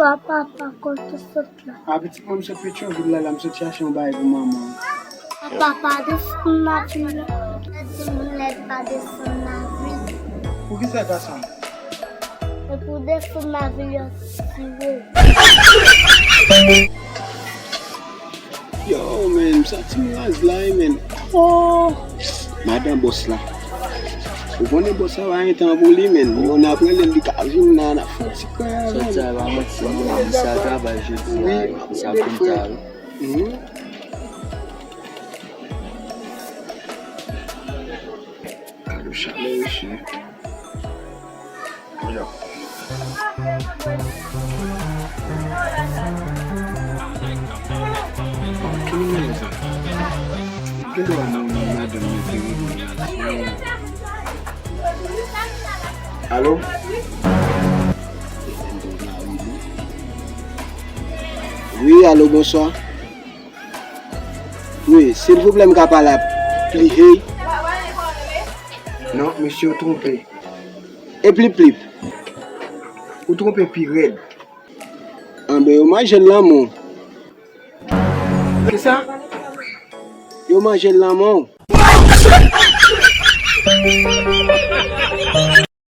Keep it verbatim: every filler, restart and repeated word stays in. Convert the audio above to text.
Papa, pa kote sot la. A pitit mwen, m sot Petyonvil la, la, m sot chache yon bagay pou manman. Papa, pa desann lavil la. Timoun lè pa desann lavil. Poukisa gason? E pou desann lavil yo tire. Yo, men, m santi m raz la, wi, men. Oh! Madan bòs la. Ou konnen bòs la pa gen tan pou li, men. Yon apre lè li ka vin la, n ap fè yon ti kè avè l. Sòt sa, pa manti, non, men, misye al travay jodi a, wi, misye ap konn ta, wi. Mhm. Gade chalè, mesye. Yo. Ki nimewo sa? Gen dwa nan madanm mwen te rele. Alo? Wi, alo, bonswa. Wi, silvouplè, m ka pale a pli hey? Non, mesye, ou twonpe. E plip plip? Ou twonpe pi rèd. Anben, yo manje l nan men w. Kisa? Yo manje l nan men w.